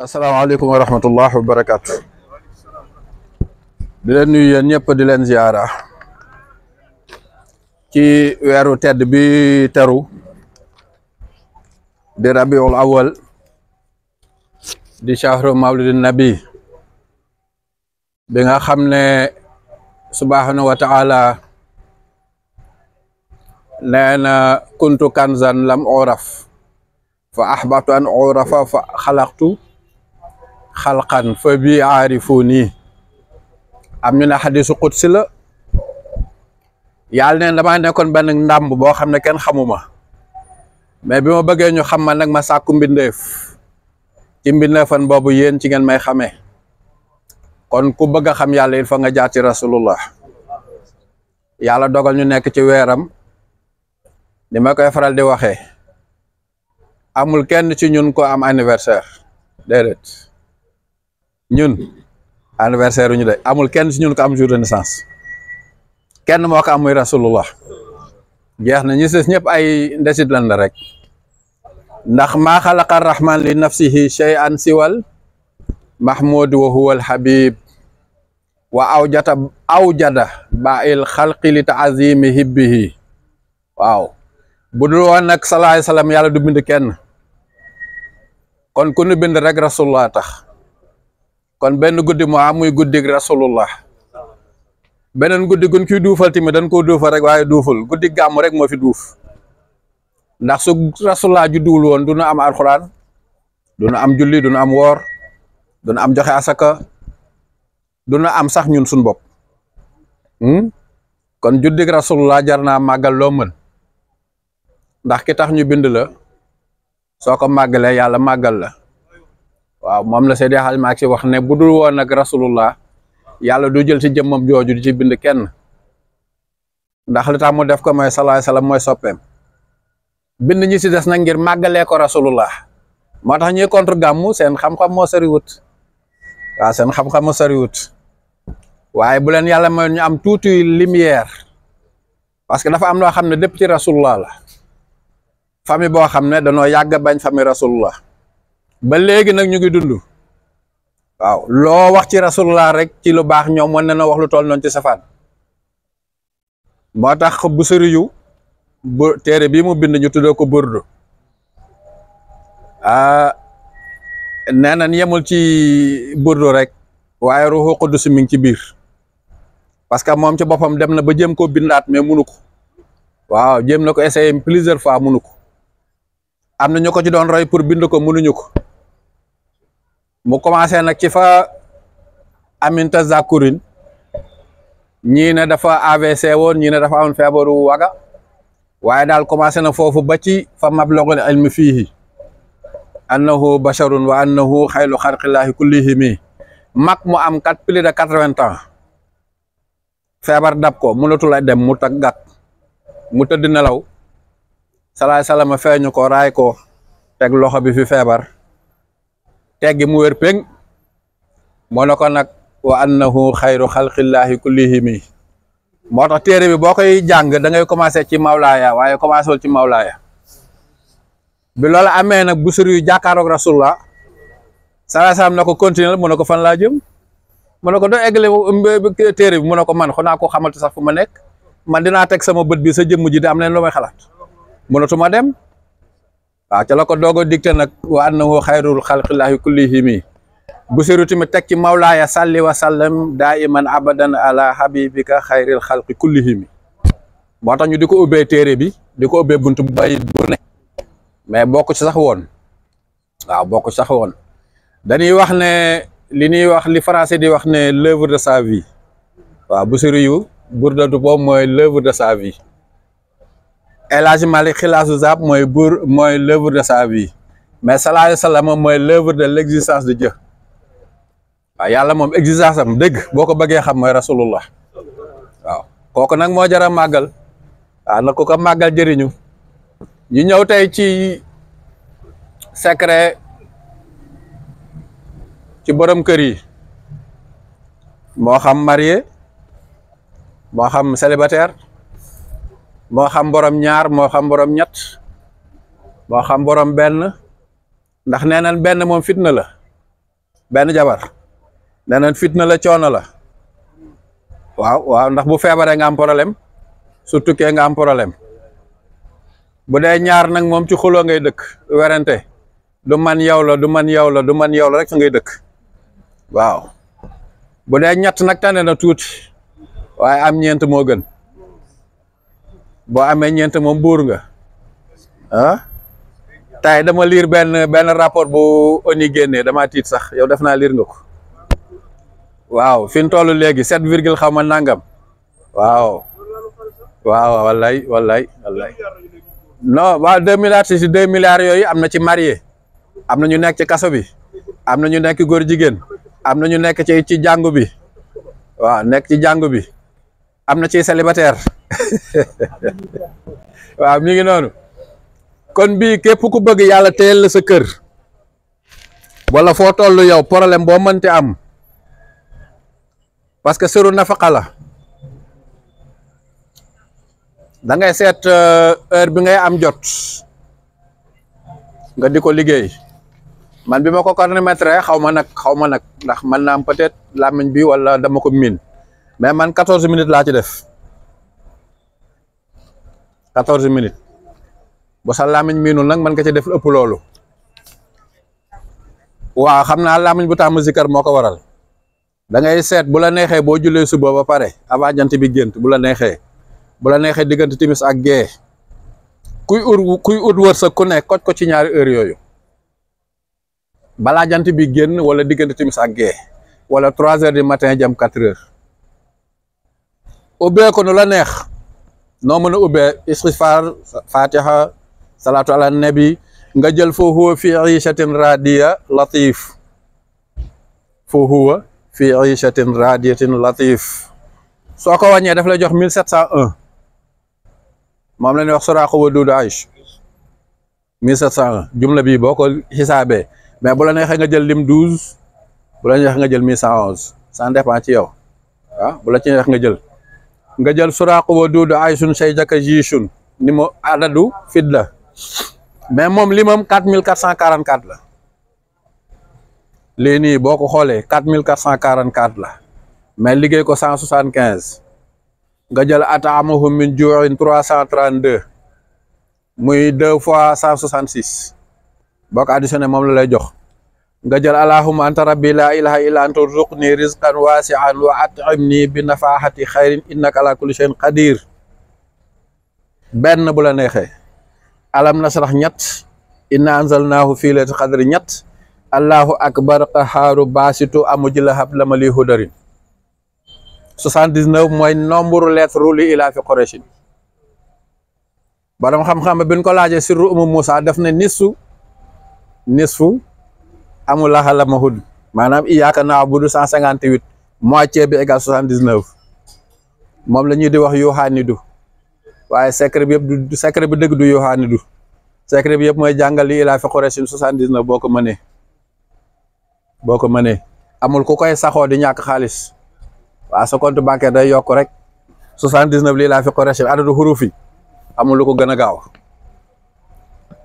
asalaamaaleykum wa rahmatullah wa barakaatu. di leen nuyu yéen ñëpp di leen ziara ci weeru tedd bi teru di rabiul awal di shahru mawlidin nabi bi nga xam ne subhanahu wa ta'ala nee na kuntu kanzan lam uraf fa ahbatu an urafa fa xalaqtu xalqan fa bi aarifuni am ñu ne xadisu qudsi la yàlla neen damaa nekkoon benn ndàmb boo xam ne kenn xamuma mais bi ma bëggee ñu xam ma nag ma sàkku mbindeef ci mbindeefan boobu yéen ci ngeen may xamee kon ku bëgg a xam yàlla il faut nga jaar ci rasulullah yàlla dogal ñu nekk ci weeram ni ma koy faral di waxee amul kenn ci ñun ko am anniversaire déedéet ñun anniversaire ñu de amul kenn ci ñun ko am jour de naissance kenn moo ko am muy rasulullah jeex na ñi ses ñëpp ay ndesit lan la rek ndax maa xalaqa rahman li nafsihi shay'an siwal mahmud wa huwa al habib wa awjada ba'il xalqi li ta'zimi hibbihi waaw bu dul woon nag sallallahu alayhi wasallam yàlla du bind kenn kon ku nu bind rek rasulullah tax kon benn guddi moo am muy guddig rasulullah beneen guddi gun kuy duufal tamit dañ koo duufal rek waaye duuful guddi gàmm rek moo fi duuf ndax su rasulullah ju duwul woon du nu am alxuraan du nu am julli du nu am woor du nu am joxe asaka du nu am sax ñun suñ bopp kon juddig rasulullah jar naa màggal loo mën ndax ki tax ñu bind la soo ko màggalee yàlla màggal la waaw moom la Seydi Hadji Malick Sy wax ne bu dul woon nag rasulullah yàlla du jël ci jëmmam jooju di ci bind kenn ndax li tax mu def ko mooy sallallahu alayhi wasallam mooy soppeem bind ñi ci des nag ngir màggalee ko rasulullah moo tax ñuy contre gàmmu seen xam-xam moo soriwut waaw seen xam-xam moo soriwut waaye bu leen yàlla mooy ñu am tuuti lumière parce que dafa am loo xam ne dépp ci rasulullah la famille boo xam ne danoo yàgg bañ famille rasulullah ba léegi nag ñu ngi dund waaw loo wax ci rasulullah rek ci lu baax ñoom wan na wax lu toll noonu ci safaan moo tax bu sëriyu bu téere bii mu bind ñu tuddee ko burdu nee na yemul ci burdu rek waaye ruuxu qudus mi ngi ci biir parce que moom ci boppam dem na ba jéem koo bindaat mais munu ko waaw jéem na ko essayer plusieurs fois munu ko am na ñu ko ci doon roy pour bind ko munuñu ko mu commencé nag ci fa Aminta Zakurin ñii ne dafa AVC woon ñii ne dafa amoon feebaru waga waaye daal commencé na foofu ba ci fa mablagul ilmi fiihi annahu basharun wa annahu xayru xalqillahi kullihimi mag mu am plus de 80 ans feebar dab ko mënatul a dem mu taggat mu tëdd nelaw salaay salaam feeñu ko raay ko teg loxo bi fi feebar teggi mu wér péng moo ne ko nag wa annahu xayru xalqillahi kullihimi moo tax téere bi boo koy jàng da ngay commencé ci mawlaaya waaye commencé wul ci mawlaaya bi loolu amee nag bu suri yu jàkkaaroog rasulullah salaay salaam na ko continuer mu ne ko fan laa jëm mu ne ko doo eggale téere bi mu ne ko man xanaa ko xamante sax fu ma nekk man dinaa teg sama bët bi sa jëmm ji di am leen lu may xalaat mënatuma dem waaw ca la ko doog a dicté nag wa annahu xayrul xalqillahi kullihimi bu sëru tamit teg ci mawlaaya salli wa sallam daiman abadan ala habibika xayril xalqi kullihimi moo tax ñu di ko ubbee téere bi di ko ubbee buntu bu bayit bu ne mais bokk ci sax woon waaw bokk ci sax woon dañuy wax ne li ñuy wax li français di wax ne l'œuvre de sa vie waaw bu sëru yu burdatu boobu mooy l'œuvre de sa vie El Hadji Malick xilaasu zab mooy l'œuvre de sa vie mais sallallahu alayhi wa sallam mooy l'œuvre de l'existence de Dieu waaw yàlla moom existence am dëgg boo ko bëggee xam mooy rasulullah waaw kooku nag moo jar a màggal waaw na ku ko màggal jëriñu ñu ñëw tey ci secret ci borom kër yi moo xam marié moo xam célibataire moo xam borom ñaar moo xam borom ñett moo xam borom benn ndax nee nañ benn moom fitna la benn jabar nee nañ fitna la coono la waaw ndax bu feebaree nga am problème su tukkee nga am problème bu dee ñaar nag moom ci xuloo ngay dëkk werante du man yow la du man yow la du man yow la rek ngay dëkk waaw bu dee ñett nag tane na tuuti waaye am ñeent moo gën boo amee ñeent moom buur nga tey dama lire benn rapport bu ONU génnee dama tiit sax yow def naa lire nga ko waaw fi mu toll léegi 7 virgule xaw ma nangam waaw wallaay non waaw 2 milliards ci 2 milliards yooyu am na ci marié am na ñu nekk ci kaso bi am na ñu nekk góor jigéen am na ñu nekk ci jàngu bi waaw nekk ci jàngu bi am na ci célibataire waaw mi ngi noonu kon bii képp ku bëgg yàlla teel la sa kër wala foo toll yow problème boo mënti am parce que sëru nafaqa la da ngay seet heure bi ngay am jot nga di ko liggéey man bi ma ko chronomètre xaw ma nag ndax man naa am peut-être làmmiñ bi wala dama ko miin mais man 14 minutes laa ci def 14 minutes bu sa làmmiñ miinul nag man nga ci def ëpp loolu waaw xam naa làmmiñ bu tàmm zikar moo ko waral da ngay seet bu la neexee boo jullee suba ba pare avant jant bi gént bu la neexee diggante timis ak gee kuy ut wërsëg ku ne koj ko ci ñaari heure yooyu balaa jant bi génn wala diggante timis ak gee wala 3 heures du matin jëm 4 heures ubbee ko nu la neex noo mën a ubbee istighfar fatiha salatu ala nabi nga jël fa huwa fi ishatin radiya latif fa huwa fi ishatin radiyatin latif soo ko wàññee daf lay jox 1701 moom la ñuy wax suraaqa wa duudu Aïch 1701 jumla bi boo ko xisaabee mais bu la neexee nga jël lim 12 bu la neexee nga jël 1111 ça dépend ci yow bu la ci neex nga jël suraaqa wa duudu Aïchun say jaka jichun ni mu adadu fidda mais moom limam 4444 la lii nii boo ko xoolee 4444 la mais liggéey ko 175 nga jël ataamahum min juu'in 332 muy 2 fois 166 boo ko additionné moom la lay jox nga jël allahumma anta rabbi la ilaha illa anta urzuqni rizqan wasi'an wa at'imni bi nafahati khairin innaka ala kulli shay'in qadir benn bu la neexee alam nasrah ñett inna anzalnahu fi laylatil qadri ñett allahu akbar qaharu basitu amujila hablama li hudarin 79 mooy nombre lettre li ila fi Qurayshin borom xam-xam bi ñu ko laajee sirru umu Moussa def ne nisfu amul laxala mahud maanaam iyyaka na'budu 158 moitié bi égal 79 moom la ñuy di wax yuhaanidu waaye secret bi yëpp du secret bi dëgg du yuhaanidu secret bi yëpp mooy jàngal li ila fi Qurayshin 79 boo ko mënee amul ku koy saxoo di ñàkk xaalis waaw sa compte bancaire day yokk rek 79 lii laa fi Quraysh adadu xurufi amul lu ko gën a gaaw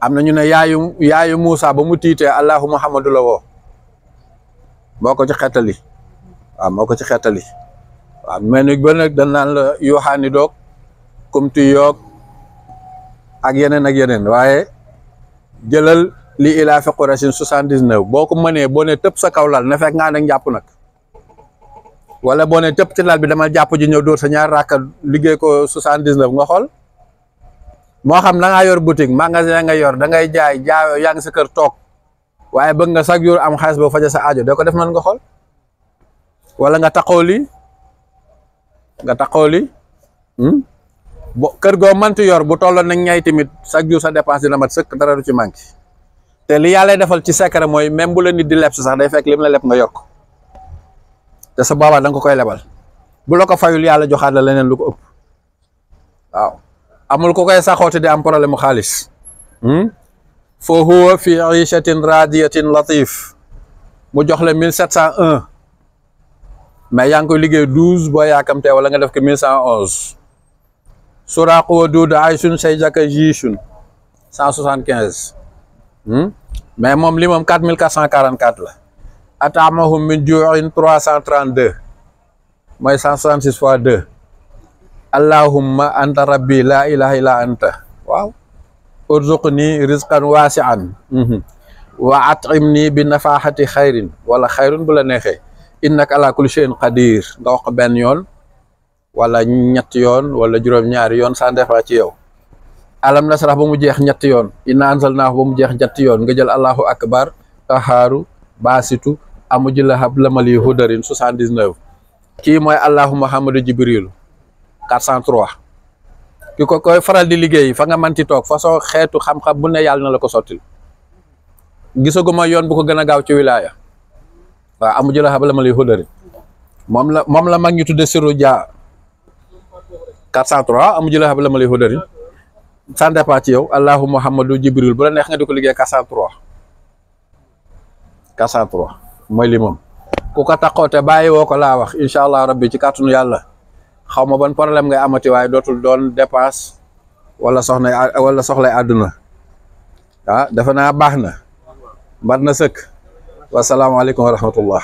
am na ñu ne yaayu Moussa ba mu tiitee Allahu Muhammadu la woo moo ko ci xettali waaw mais nag ba nag dañ naan la yoxaani doog kumti yoog ak yeneen waaye jëlal li ilaa fi Quraysh 79 boo ko mënee boo ne tëb sa kaw lal na fekk nga ànd ak njàpp nag wala boo ne tëpp ci lal bi dama jàpp ji ñëw dóor sa ñaar rakka liggéey ko 79 nga xool moo xam da ngaa yor boutique magasin nga yor da ngay jaayoo yaa ngi sa kër toog waaye bëgg nga chaque jour am xaalis boo faja sa aajo doo ko def man nga xool wala nga taxaw lii kër goo mënti yor bu tolloon nag ñay tamit chaque jour sa dépense dina mat sëkk dara du ci manqué te li yàlla defal ci secret mooy même bu la nit di leb si sax day fekk lim la leb nga yokk te sa boobaa da nga ko koy lebal bu la ko fayul yàlla joxaat la leneen lu ko ëpp waaw amul ku koy saxooti di am problème mu xaalis fa huwa fi ishatin radiyatin latif mu jox la 1701 mais yaa ngi koy liggéey 12 boo yaakamtee wala nga def ko 1111 suraqu wa duudu aysun say jaka jisun 175 mais moom li moom 4444 la atamahum min ju'in 332 mooy 166 fois 2 allahumma anta rabbi la ilaha illa anta waaw urzuqni rizqan wasi'an wa at'imni bi nafaxati xayrin wala xayrun bu la neexee innaka ala kulli shay'in qadir nga wax ko benn yoon wala ñetti yoon wala juróom-ñaari yoon ça dépend ci yow alam nasrah ba mu jeex ñetti yoon inna anzalnahu ba mu jeex ñetti yoon nga jël allahu akbar taharu basitu amujilahab lamali hudarin 79 kii mooy allahu muhammadu jibril 403 ki ko koy faral di liggéey fa nga manti toog façon xeetu xam-xam bu ne yàlla na la ko sottil gisaguma yoon bu ko gën a gaaw ci wilaya waaw amu jëla xabala ma lay xódari moom la mag ñu tudde siru dia 403 amu jëla xabala ma lay xódari ça dépend ci yow allahu muhammadu jibril bu la neex nga di ko liggéey 403 mooy li moom ku ko taxoote bàyyi woo ko laa wax incha allah rabbi ci kàttanu yàlla xaw ma ban problème ngay amati waaye dootul doon dépense wala soxlay àdduna defe naa baax na mbat na sëkk wasalaamaaleykum wa rahmatullah